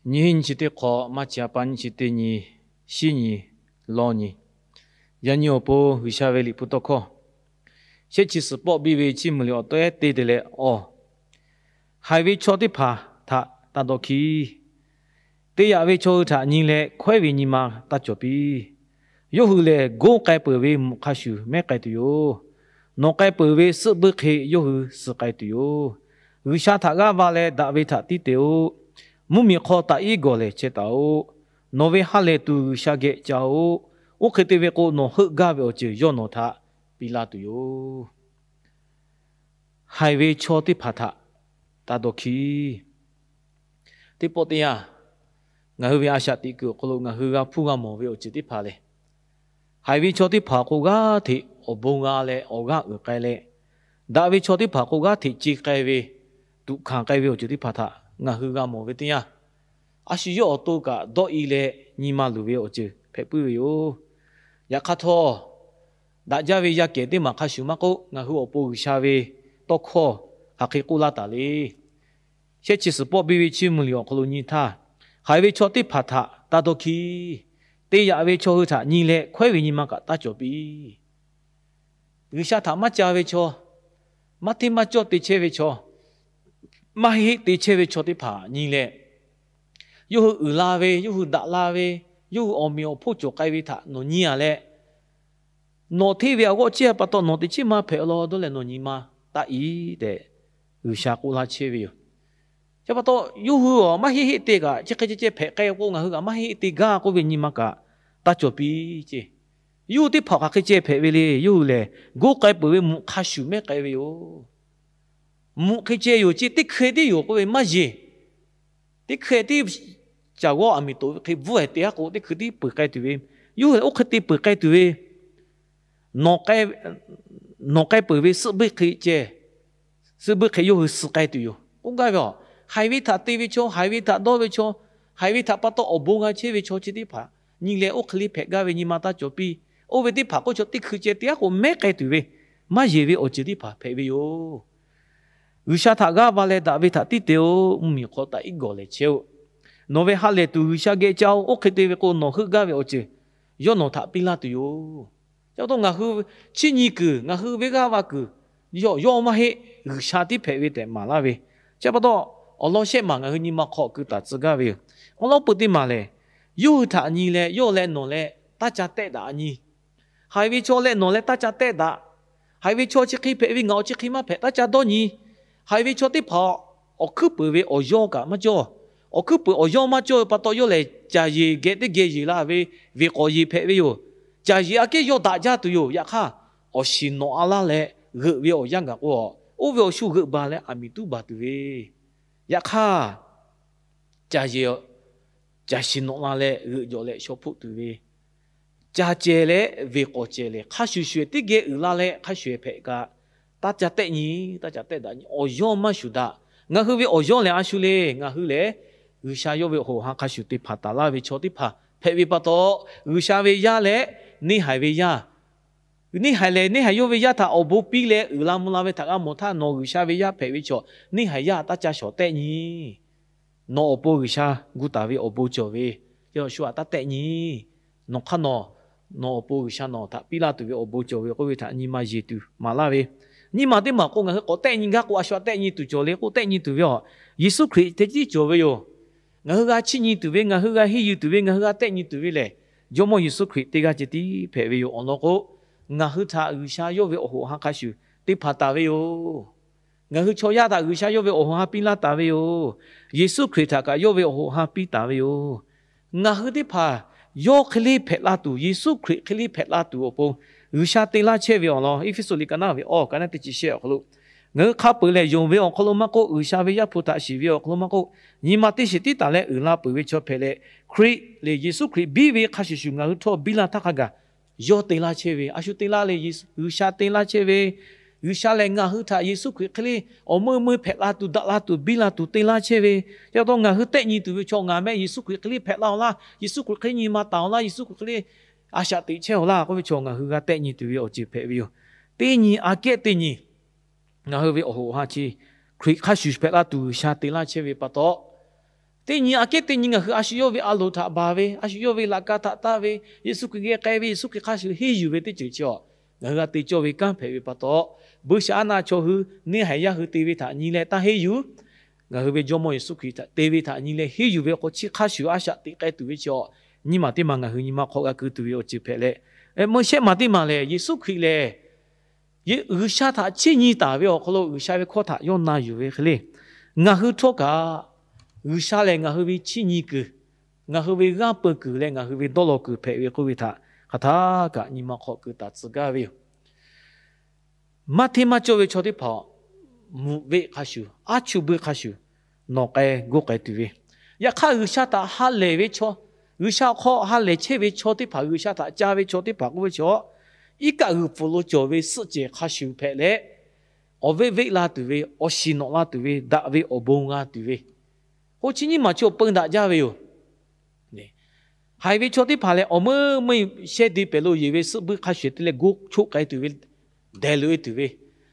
Nyiˇ hinˉ nyiˇ chi teˇ hk'awꞈ, March ha pa nyiˇ chi teˇ nyi, shinˉ nyi, lawˇ nyi, yaꞈ nyi awˬ pon G'uiˬsha ve Liꞈ hpu tawˇ hkawˇ, shehˆ chi suhˍ pawˆ biˇ ve chiˇ mvuh liꞈ awˬ tawehˉ teˇ te leh awˬ, haiˬ ve chaw teˇ hpaˍ htaꞈ taˇ dawˇ hkiˇ. Te yaꞈ ve chaw hui htaꞈ nyi leh hkawehˉ ve nyi ma taˇ cawˬ piˇ. Yawˇ hui lehˬ, goˇ k'ai peuˬ ve mvuhꞈ hk'a shuˍ mehˉ k'ai tuˬ yoˬ. Nawˬ k'ai peuˬ ve suhˆ buiˇ hk'e yawˇ hui suh k'ai tuˬ yoˬ. G'uiˬsha htaꞈ g'aˇ va leh daꞈ ve htaꞈ tiˉ te-o. Mvuhˇmiˬ hk'aw taꞈ iˉ gawˬ lehˬ chehˇ taˍ-oꞈ. Nawˬ ve ha lehˬ tuˬ G'uiˬsha geh ca-oꞈ. Oˇ hk'e te ve k'o, nawˬ heuˆ gaˇ ve awˬ ceuˬ yawˇ nawˬ htaꞈ piˇ laˇ tuˬ yoˬ. Haiˬ ve chaw teˇ hpaˍ htaꞈ taˇ dawˇ hkiˇ. Teˇ pawˆ teˇ yanˇ, ngaˬ hui ve a shaꞈ teꞈ kuiˬ awˬ hk'aw lo ngaˬ hui g'a hpuˇ g'a mawˬ ve awˬ ceuˬ teˇ hpaˍ lehˬ, haiˬ ve chaw teˇ hpaˍ k'o g'aˇ hteꞈ awˬ bon g'a leh awˬ g'aˇ uiˍ k'ai leh, daꞈ ve chaw teˇ hpaˍ k'o g'aˇ hteꞈ ce k'ai ve, tuꞈ hkanˍ k'ai ve awˬ ceuˬ teˇ hpaˍ htaꞈ ngaˬ hui g'a mawˬ ve teˇ yanˇ, a shu yawˇ awˬ to kaꞈ dawˇ i leh nyi ma luˬ ve awˬ ceuˬ hpehꞈ puiˉ ve yoˬ. Yaꞈ hk'aˇ htawˇ, daꞈ jaˇ ve yaˇ kehˬ teˇ maˬ hk'a shuˍ maˇ k'oˆ, ngaˬ hui awˬ pon G'uiˬsha ve tawˇ hkawˇ hk'aˬ hk'e k'oˆ laˇ taˍ le. Shehˆ chi suhˍ pawˆ biˇ ve chiˇ mvuh liꞈ awˬ hk'aw lo nyi htaˇ, haiˬ ve chaw teˇ hpaˍ htaꞈ taˇ dawˇ hkiˇ. Te yaꞈ ve chaw hui htaꞈ nyi leh hkawehˉ ve nyi ma kaꞈ taˇ cawˬ piˇ. G'uiˬsha htaꞈ maˇ ca ve chaw, maˇ hteˇ maˇ cawˇ te chehˇ ve chaw, maˇ heˆ heˆ te chehˇ ve chaw teˇ hpaˍ nyi leh, yawˇ hui uiˍ la ve, yawˇ hui daꞈ la ve, yawˇ hui awˬ meꞈ awˬ hponˇ cawˬ k'ai ve htaꞈ nawˬ nyi-a leh, nawˬ hteˇ ve awˬ g'awˇ chehˇ pa taw nawˬ teꞈ chiˉ maˇ hpehꞈ law dawˇ leh nawˬ nyi ma taˇ iˉ tehꞈ G'uiˬsha k'oˆ laˇ chehˇ ve yoˬ. Chi pa taw, yawˇ hui awˬ maˇ heˆ heˆ te kaꞈ chi hk'e ceh ceh hpehꞈ k'ai k'o, ngaˬ hui kaꞈ maˇ heˆ heˆ te gaˇ k'oˆ ve nyi ma kaꞈ taˇ cawˬ piˇ ce. Yawˇ hui teˇ hpaˍ hk'aˬ hk'e ceh hpehꞈ ve le. Yawˇ hui lehˬ, goˇ k'ai peuˬ ve mvuhꞈ hk'a shuˍ mehˉ k'ai ve yoˬ. Mvuhꞈ hk'e ceh yoˬ ce, teˇ hkeh tiˉ yoˬ k'oˆ ve maˇ yeˬ. Teˇ hkeh tiˉ caˬ g'awˇ aˬ miˍ toꞈ ve hk'e bvuhˇ-e te-a k'o, teˇ hkeh tiˉ peuˬ k'ai tuˬ ve, yawˇ hui lehˬ oˇ hk'e te peuˬ k'ai tuˬ ve, nawˬ k'ai peuˬ ve suhˆ buiˇ hk'e ceh, suhˆ buiˇ hk'e yawˇ hui suh k'ai tuˬ yoˬ k'oˆ gaˇ ve a. Haiˬ ve htaꞈ te ve chaw, haiˬ ve htaꞈ dawˇ ve chaw, haiˬ ve htaꞈ pa taw awˬ bon g'a chehˇ ve chaw chi teˇ hpaˍ nyi leh oˇ hk'e le hpehꞈ gaˇ ve nyi ma taˇ cawˬ piˇ. Oˇ ve teˇ hpaˍ k'oˆ chaw teˇ hkui ceh te-a k'o mehˉ k'ai tuˬ ve, maˇ yeˬ ve awˬ ceuˬ teˇ hpaˍ hpehꞈ ve yoˬ. G'uiˬsha htaꞈ g'aˇ va leh daꞈ ve htaꞈ tiˉ te-o. Mvuhˇmiˬ hk'aw taꞈ iˉ gawˬ lehˬ chehˇ-oˆ. Nawˬ ve ha lehˬ tuˬ G'uiˬsha geh ca-oˆ. Oˇ hk'e te ve k'o, nawˬ heuˆ gaˇ ve awˬ ceuˬ yawˇ nawˬ htaꞈ piˇ laˇ tuˬ yoˬ. Chi pa taw ngaˬ hui chiˇ nyi kuiˬ, ngaˬ hui ve g'aˇ va kuiˬ, yawˇ yawˇ maˇ heˆ, G'uiˬsha tiˉ hpehꞈ ve tehꞈ maˍ laˇ ve. Chi pa taw, awˬ lawn shehˆ maˬ ngaˬ hui nyi ma hk'aw keu taˍ tcuh gaˇ ve yoˬ. Awˬ lawn peuˬ teˇ maˬ lehˬ, yawˇ hui htaꞈ nyi leh yawˇ leh nawˬ leh taˇ ca tehˆ daꞈ nyi. Haiˬ ve chaw leh nawˬ leh taˇ ca tehˆ daꞈ. Haiˬ ve chaw chi hk'e hpehꞈ ve, ngaˬ awˬ chi hk'e maˇ hpehꞈ, taˇ ca dawˇ nyi. Haiˬ ve chaw teˇ hpaˍ awˬ hkuiˉ peuˍ ve awˬ yawˇ kaꞈ maˇ cawˇ. Awˬ hkuiˉ peuˍ awˬ yawˇ maˇ cawˇ ve pa taw, yawˇ lehˬ caˬ yeˬ geh teˇ geh yeˬ la ve, veˬ k'awꞈ yeˬ hpehꞈ ve yoˬ. Caˬ yeˬ aꞈ kehˉ yawˇ daꞈ jaˇ tuˬ yoˬ. Yaꞈ hk'aˇ, awˬ shiˍ nawꞈ a laˇ leh g'euꞈ ve awˬ yanˇ gaˬ k'o, oˇ ve awˬ shu g'euꞈ baˬ leh aˬ miˍ tuˉ baˬ tuˬ ve. Yaꞈ hk'aˇ, caˬ yeˬ, caˬ shiˍ nawꞈ la leh g'euꞈ jawˬ leh shaw hpoˆ tuˬ ve, caˬ cehˬ leh veˬ k'awꞈ cehˬ lehˬ, hk'a shuˍ shuˍ teˇ geh uiˍ la leh hk'a shuˍ hpehꞈ kaꞈ, taˇ ca tehˆ nyi, taˇ ca tehˆ daꞈ nyi. Awˬ yawˇ maˇ shuˍ daꞈ. Ngaˬ hui ve awˬ yawˇ lehˬ a shu le. Ngaˬ hui lehˬ, G'uiˬsha yawˇ ve awˬ hoꞈ ha hk'a shuˍ te hpanˍ taˍ laˇ ve chaw teˇ hpaˍ hpehꞈ ve pa taw, G'uiˬsha ve yaˇ leh neˇ haiˬ ve yaˇ, neˇ haiˬ lehˬ neˇ haiˬ yawˇ ve yaˇ htaꞈ awˬ bon piˇ leh uiˍ la mvuh la ve htaꞈ g'a mawˬ htaˇ, nawˬ G'uiˬsha ve yaˇ hpehꞈ ve chaw, neˇ haiˬ yaˇ taˇ ca shawˍ tehˆ nyi. Nawˬ awˬ pon G'uiˬsha gu taˍ ve awˬ bon cawˬ ve, yawˇ shu aꞈ taˇ tehˆ nyi. Nawˬ hk'aˇ nawˬ, nawˬ awˬ pon G'uiˬsha nawˬ htaꞈ piˇ laˇ tuˬ ve awˬ bon cawˬ ve k'oˆ ve htaꞈ nyi ma yeˬ tuˬ maˍ laˇ ve. Nyi ma teˇ maˬ k'o, ngaˬ hui k'awꞈ tehˆ nyi gaˇ k'o, a shu aꞈ tehˆ nyi tuˬ cawˬ le k'o, tehˆ nyi tuˬ ve a, Yeˍsuˆ Hkriꞈ teˇ tiˉ cawˬ ve yoˬ. Ngaˬ hui g'a chiˇ nyi tuˬ ve, ngaˬ hui g'a henˇ yuˬ tuˬ ve, ngaˬ hui g'a tehˆ nyi tuˬ ve lehˬ, Jawˇmawˇ Yeˍsuˆ Hkriꞈ teˇ g'aˇ ceh tiˉ hpehꞈ ve yoˬ. Awˬ lawn k'o, ngaˬ hui htaꞈ G'uiˬsha yawˇ ve awˬ hoꞈ ha hk'a shuˍ te hpanˍ taˍ ve yoˬ. Ngaˬ hui chaw yaˇ htaꞈ G'uiˬsha yawˇ ve awˬ hoꞈ ha piˇ laˇ taˍ ve yoˬ. Yeˍsuˆ Hkriꞈ htaꞈ kaꞈ yawˇ ve awˬ hoꞈ ha piˇ taˍ ve yoˬ. Ngaˬ hui teˇ hpaˍ yawˇ hk'e le hpehꞈ la tuˬ, Yeˍsuˆ Hkriꞈ hk'e le hpehꞈ la tuˬ awˬ pon G'uiˬsha te laˇ chehˇ ve awˬ lawn, Eˇfeˇsuꞈ liꞈ ka naˉ ve awˬ ka naˉ teˇ chi shehˆ awˬ hk'aw lo, ngaˬ hui hk'a peuˬ lehˬ, yonˍ ve awˬ hk'aw lo maˇ k'oˆ, G'uiˬsha ve Yaˇ hpu htaꞈ shiˍ ve awˬ hk'aw lo maˇ k'oˆ, nyi ma teˇ shiˍ tiˉ taˍ leh uiˍ la peuˬ ve chaw hpehꞈ leh, Hkriꞈ lehˬ Yeˍsuˆ Hkriꞈ biˇ ve hk'a shuˍ shuˍ ngaˬ hui htawˇ biˇ laˇ htaˇ hk'a gaˬ yawˇ te laˇ chehˇ ve, a shu te laˇ le. G'uiˬsha te laˇ chehˇ ve, G'uiˬsha lehˬ ngaˬ hui htaꞈ Yeˍsuˆ Hkriꞈ hk'e le awˬ meuˇ meuˇ hpehꞈ la tuˬ, daꞈ la tuˬ, biˇ la tuˬ te laˇ chehˇ ve. Chi pa taw ngaˬ hui tehˆ nyi tuˬ ve chaw, ngaˬ meh Yeˍsuˆ Hkriꞈ hk'e le hpehꞈ la-oˬ laˇ, Yeˍsuˆ Hkriꞈ hk'e le nyi ma taˍ-oˬ laˇ, Yeˍsuˆ Hkriꞈ hk'e le a shaꞈ teꞈ chehˇ-oˬ laˇ k'oˆ ve chaw ngaˬ hui g'a tehˆ nyi tuˬ ve awˬ ceuˬ hpehꞈ ve yoˬ. Teˇ nyi aꞈ kehˉ teˇ nyi ngaˬ hui ve awˬ hoꞈ ha chi Hkriꞈ hk'a shuˍ hpehꞈ la tuˬ G'uiˬsha te laˇ chehˇ ve pa taw, Teˇ nyi aꞈ kehˉ teˇ nyi ngaˬ hui a shu yawˇ ve a loˍ htaꞈ baˬ ve, a shu yawˇ ve laꞈ ka htaꞈ taˇ ve, Yeˍsuˆ Hkriꞈ geh k'ai ve, Yeˍsuˆ Hkriꞈ hk'a shuˍ henˇ yuˬ ve teˇ ceuˬ chi awˬ, ngaˬ hui g'a te cawˇ ve kanˉ hpehꞈ ve pa taw, buiˇshaˆaˉnaˆ chaw hui neˇ haiˬ yaˇ hui te ve htaꞈ nyi leh taˇ henˇ yuˬ. Ngaˬ hui ve Jawˇmawˇ Yeˍsuˆ Hkriꞈ htaꞈ te ve htaꞈ nyi leh henˇ yuˬ ve awˬ hk'aw chi hk'a shuˍ a shaꞈ teꞈ k'ai tuˬ ve chi awˬ, nyiˇ maˬ teˇ maˬ ngaˬ hui nyi ma hk'aw g'a keu tuˬ ve awˬ ceuˬ hpehꞈ leh, meuˇ shehˆ maˬ teˇ maˬ lehˬ, Yeˍsuˆ Hkriꞈ lehˬ G'uiˬsha htaꞈ chiˇ nyi taˍ ve awˬ hk'aw lo G'uiˬsha ve hkawˇ htaꞈ yawˇ na yuˬ ve hk'e le. Ngaˬ hui htawˇ kaꞈ G'uiˬsha lehˬ ngaˬ hui ve chiˇ nyi kuiˬ, ngaˬ hui ve g'aˇ peu kuiˬ leh ngaˬ hui ve dawˇ law kuiˬ hpehꞈ ve k'oˆ ve htaꞈ hk'aˬ htaˇ kaꞈ nyi ma hk'aw keu taˍ tcuh gaˇ ve yoˬ. Maˇ hteˇ maˇ cawˇ ve chaw teˇ hpaˍ mvuhꞈ veˆ hk'a shuˍ, aˉ chuˇ buiˇ hk'a shuˍ nawˬ k'ai goˇ k'ai tuˬ ve, yaꞈ hk'aˇ G'uiˬsha htaꞈ ha lehˬ ve chaw, G'uiˬsha awˬ hk'aw ha lehˬ chehˇ ve chaw teˇ hpaˍ, G'uiˬsha htaꞈ ca ve chaw teˇ hpaˍ k'oˆ ve chaw, iˉ kaˆ g'uiˬ pfuhˍ lo cawˬ ve suhˆ cehˬ hk'a shuˍ hpehꞈ leh, awˬ veˆ veˆ la tuˬ ve, awˬ shiˍ nawꞈ la tuˬ ve, daꞈ ve awˬ bon g'a tuˬ ve, k'o chi nyiˇ maˬ chi awˬ peu daꞈ jaˇ ve yoˬ. Haiˬ ve chaw teˇ hpaˍ lehˬ, awˬ meuˇ meuˇ shehˇ de pehˍ lo yeˬ ve suhˆ buiˇ hk'a shuˍ te leh goˇ choˆ k'ai tuˬ ve, dehˬ loꞈ e tuˬ ve,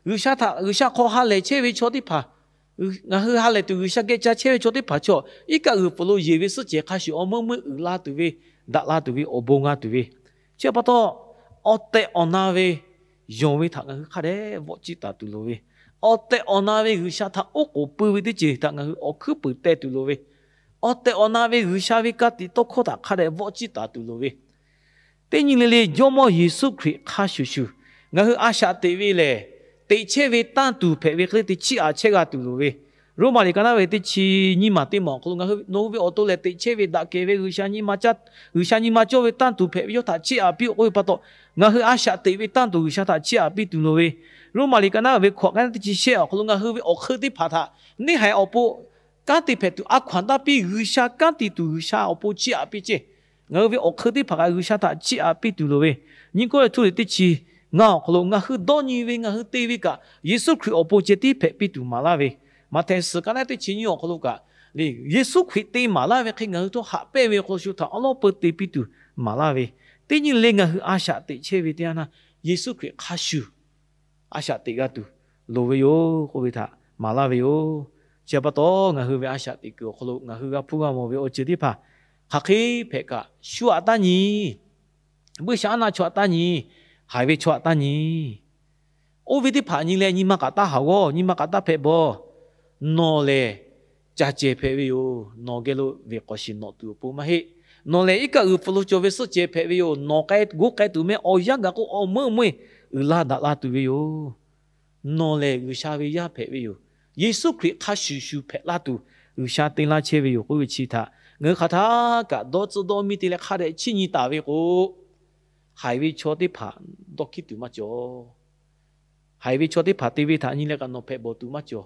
G'uiˬsha htaꞈ, G'uiˬsha hk'aw ha lehˬ chehˇ ve chaw teˇ hpaˍ, ngaˬ hui ha lehˬ tuˬ G'uiˬsha geh ca chehˇ ve chaw teˇ hpaˍ chaw, iˉ kaˆ g'uiˬ pfuhˍ lo yeˬ ve suhˆ cehˬ hk'a shuˍ awˬ meuˇ meuˇ uiˍ la tuˬ ve, daꞈ la tuˬ ve, awˬ bon g'a tuˬ ve, chi pa taw, awˬ tehˬ awˬ na ve yonˍ ve htaꞈ ngaˬ hui hk'a dehꞈ vawˆ ciˇ taˍ tuˬ loˍ ve, awˬ tehˬ awˬ na ve G'uiˬsha htaꞈ oˉ k'oˍ pui ve teˇ ceuˬ htaꞈ ngaˬ hui awˬ hkuiˉ puiˍ teh tuˬ loˍ ve, awˬ tehˬ awˬ na ve G'uiˬsha ve ka tiꞈ tawˇ hkawˇ htaꞈ hk'a dehꞈ vawˆ ciˇ taˍ tuˬ loˍ ve, teˇ nyi le le Jawˇmawˇ Yeˍsuˆ Hkriꞈ hk'a shuˍ shuˍ ngaˬ hui a shaꞈ teꞈ ve lehˬ, teꞈ chehˇ ve tanˇ tuˬ hpehꞈ ve hk'e le te chiˇ aꞈ chehˇ g'a tuˬ loˍ ve, Roˉmaꞈ liꞈ ka naˉ ve teˇ chi nyiˇ maˬ teˇ maˬ awˬ hk'aw lo ngaˬ hui, nawˬ hui ve awˬ to lehˬ teꞈ chehˇ ve daꞈ kehˬ ve G'uiˬsha nyi ma caˇ, G'uiˬsha nyi ma cawˇ ve tanˇ tuˬ hpehꞈ ve yawˇ htaꞈ chiˇ aꞈ piˇ-oˆ k'oˆ ve pa taw, ngaˬ hui a shaꞈ teꞈ ve tanˇ tuˬ G'uiˬsha htaꞈ chiˇ aꞈ piˇ tuˬ loˍ ve, Roˉmaꞈ liꞈ ka naˉ ve hkawꞈ ka naˉ teˇ chi shehˆ awˬ hk'aw lo ngaˬ hui ve awˬ hk'eun teˇ hpaˍ htaꞈ neˇ haiˬ awˬ pon kanˉ te hpehꞈ tuˬ a hkaw-anˬ taˇ piˇ, G'uiˬsha kanˉ te tuˬ G'uiˬsha awˬ pon chiˇ aꞈ piˇ ceˇ. Ngaˬ hui ve awˬ hk'eun teˇ hpaˍ kaꞈ G'uiˬsha htaꞈ chiˇ aꞈ piˇ tuˬ loˍ ve, Nyiˇ Kawˇrenˍhtuˆ liꞈ teˇ chi ngaˇ awˬ hk'aw lo ngaˬ hui dawˇ nyi ve ngaˬ hui te ve kaꞈ, Yeˍsuˆ Hkriꞈ awˬ pon ceh tiˉ hpehꞈ piˇ tuˬ maˍ laˇ ve, Maꞈhtehˍ suhˍ ka naˉ teˇ chi nyiˇ awˬ hk'aw lo kaꞈ, Yeˍsuˆ Hkriꞈ te maˍ laˇ ve hk'e ngaˬ hui htawˇ haꞈ pehnˇ ve awˬ hk'aw lo shu htaꞈ awˉ lawˉ peu te piˇ tuˬ maˍ laˇ ve, teˇ nyi le ngaˬ hui a shaꞈ teꞈ chehˇ ve teˇ yanˇ htaˇ, Yeˍsuˆ Hkriꞈ hk'a shuˍ a shaꞈ teꞈ g'a tuˬ loˍ ve yoˬ k'oˆ ve htaꞈ maˍ laˇ ve yoˬ. Chi pa taw ngaˬ hui ve a shaꞈ teꞈ kuiˬ awˬ hk'aw lo ngaˬ hui g'a hpuˇ g'a mawˬ ve awˬ ceuˬ teˇ hpaˍ hk'aˬ hk'e hpehꞈ kaꞈ, shu aꞈ taˇ nyi, buiˇshaˆaˉnaˆ chaw aꞈ taˇ nyi, haiˬ ve chaw aꞈ taˇ nyi. Oˇ ve teˇ hpaˍ nyi leh nyi ma kaꞈ taˇ haˍ g'awˇ, nyi ma kaꞈ taˇ hpehꞈ bawˬ. Nawˬ lehˬ ca ceh hpehꞈ ve yoˬ. Nawˬ geh lo veˬ k'awꞈ shiˍ nawꞈ tuˬ awˬ pon maˇ heˆ. Nawˬ lehˬ iˉ kaˆ g'uiˬ pfuhˍ lo cawˬ ve suhˆ cehˬ hpehꞈ ve yoˬ. Nawˬ k'ai goˇ k'ai tuˬ meh awˬ yanˇ gaˬ k'o awˬ meuˇ meuˇ uiˍ la daꞈ la tuˬ ve yoˬ. Nawˬ lehˬ G'uiˬsha ve yaˇ hpehꞈ ve yoˬ. Yeˍsuˆ Hkriꞈ hk'a shuˍ shuˍ hpehꞈ laˇ tuˬ G'uiˬsha te laˇ chehˇ ve yoˬ k'oˆ ve chi htaꞈ ngaˬ hui hk'aˬ htaˇ kaꞈ dawˇ tcuhˇ dawˇ miˇ te leh hk'a dehꞈ chiˇ nyi taˍ ve k'o, haiˬ ve chaw teˇ hpaˍ dawˇ hkiˉ tuˬ maˇ cawˬ. Haiˬ ve chaw teˇ hpaˍ te ve htaꞈ nyi leh kaꞈ nawˬ hpehꞈ bawˬ tuˬ maˇ cawˬ.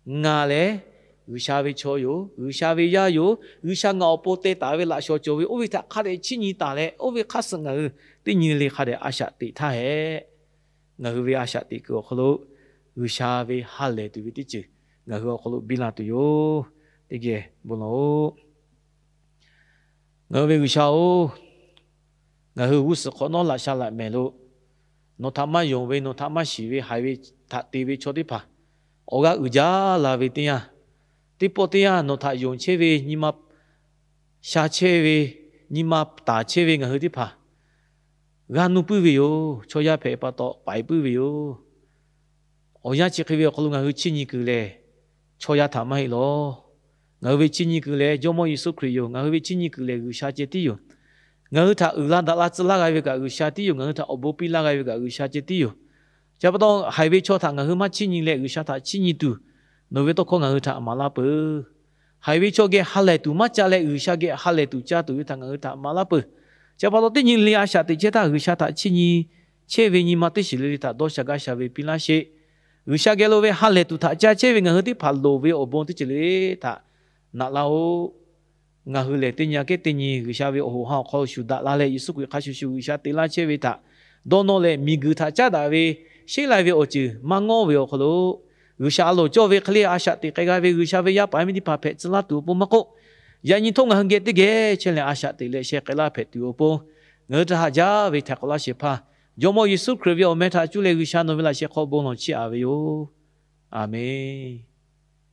Ngaˬ lehˬ G'uiˬsha ve chaw yoˬ. G'uiˬsha ve yaˇ yoˬ. G'uiˬsha ngaˬ awˬ pon te taˍ ve laꞈ shawˍ cawˬ ve oˇ ve htaꞈ hk'a dehꞈ chiˇ nyi taˍ leh, oˇ ve hk'aˇ suh ngaˬ hui teˇ nyi le hk'a dehꞈ a shaꞈ teꞈ htaˇ hehꞈ, ngaˬ hui ve a shaꞈ teꞈ kuiˬ awˬ hk'aw lo G'uiˬsha ve ha lehˬ tuˬ ve teˇ ceuˬ ngaˬ hui awˬ hk'aw lo biˇ la tuˬ yoˬ. Teˇ geh bon lawˬ-oˬ. Ngaˬ hui ve G'uiˬsha-oˬ, ngaˬ hui g'uˇ suhˍ hk'awꞈ nawˉ laꞈ sha laꞈ mehˍ lo nawˬ htaꞈ maˇ yonˍ ve, nawˬ htaꞈ maˇ shiˍ ve, haiˬ ve htaꞈ te ve chaw teˇ hpaˍ awˬ g'aˇ uiˍ jaˇ la ve teˇ yanˇ, teˇ pawˆ teˇ yanˇ nawˬ htaꞈ yonˍ chehˇ ve nyi ma sha chehˇ ve, nyi ma taˍ chehˇ ve ngaˬ hui teˇ hpaˍ g'a nuˇ puiˉ ve yoˬ. Chaw yaˇ hpehꞈ pa taw paiˍ puiˉ ve yoˬ. Awˬ yanˇ chi hk'e ve awˬ hk'aw lo ngaˬ hui chiˇ nyi kuiˬ lehˬ, chaw yaˇ htaꞈ maˇ heˆ lawˬ. Ngaˬ hui ve chiˇ nyi kuiˬ lehˬ Jawˇmawˇ Yeˍsuˆ Hkriꞈ yoˬ. Ngaˬ hui ve chiˇ nyi kuiˬ lehˬ G'uiˬsha ceh tiˉ yoˬ. Ngaˬ hui htaꞈ uiˍ la daꞈ la tcuh laˇ g'a ve kaꞈ G'uiˬsha tiˉ yoˬ. Ngaˬ hui htaꞈ awˬ bon piˇ laˇ g'a ve kaꞈ G'uiˬsha ceh tiˉ yoˬ. Chi pa taw haiˬ ve chaw htaꞈ ngaˬ hui maˇ chiˇ nyi leh G'uiˬsha htaꞈ chiˇ nyi tuˬ, nawˬ ve tawˇ hkawˇ ngaˬ hui htaꞈ maˍ laˇ peuˬ. Haiˬ ve chaw geh ha lehˬ tuˬ maˇ ca leh G'uiˬsha geh ha lehˬ tuˬ ca tuˬ ve htaꞈ ngaˬ hui htaꞈ maˍ laˇ peuˬ. Chi pa taw teˇ nyi le a shaꞈ teꞈ chehˇ htaˇ G'uiˬsha htaꞈ chiˇ nyi chehˇ ve nyi ma teˇ shiˍ le le htaꞈ dawˇ sha gaˇ sha ve piˇ laˇ sheˍ. G'uiˬsha geh lo ve ha lehˬ tuˬ htaꞈ ca chehˇ ve ngaˬ hui teˇ hpaˍ loˍ ve awˬ bon teˇ ceuˬ le le htaꞈ naꞈ laˇ-oˆ. Ngaˬ hui lehˬ teˇ nyi aꞈ kehˉ teˇ nyi G'uiˬsha ve awˬ hoꞈ ha awˬ hk'aw lo shuˍ daꞈ la leh Yeˍsuˆ Hkriꞈ hk'a shuˍ shuˍ G'uiˬsha te laˇ chehˇ ve htaꞈ dawˇ nawˇ leh miˬguiˬ htaꞈ caˉ daꞈ ve sheˉ lai ve awˬ ceuˬ maˇ ngawˇ ve awˬ hk'aw lo, G'uiˬsha a loˍ cawˇ ve hk'e le a shaꞈ teꞈ k'ai g'a ve G'uiˬsha ve yaˇ paˍ miˇ teˇ hpaˍ hpehꞈ tcuh laˇ tuˬ awˬ pon maˇ k'oˆ, yaꞈ nyi htoˆ ngaˬ hui geh teˇ geh chehˇ leh a shaꞈ teꞈ leh sheh k'ai laˇ hpehꞈ tuˬ awˬ pon, ngaˬ hui htaꞈ haꞈ jaˇ ve htaiˍ hk'awꞈ laˇ shehˍ hpaˇ Jawˇmawˇ Yeˍsuˆ Hkriꞈ ve awˬ meh htaꞈ cuˇ leh G'uiˬsha nawˬ ve laꞈ sheh hk'aw bon lawˬ chiˇ aꞈ ve yoˬ. Aˬmenˍ.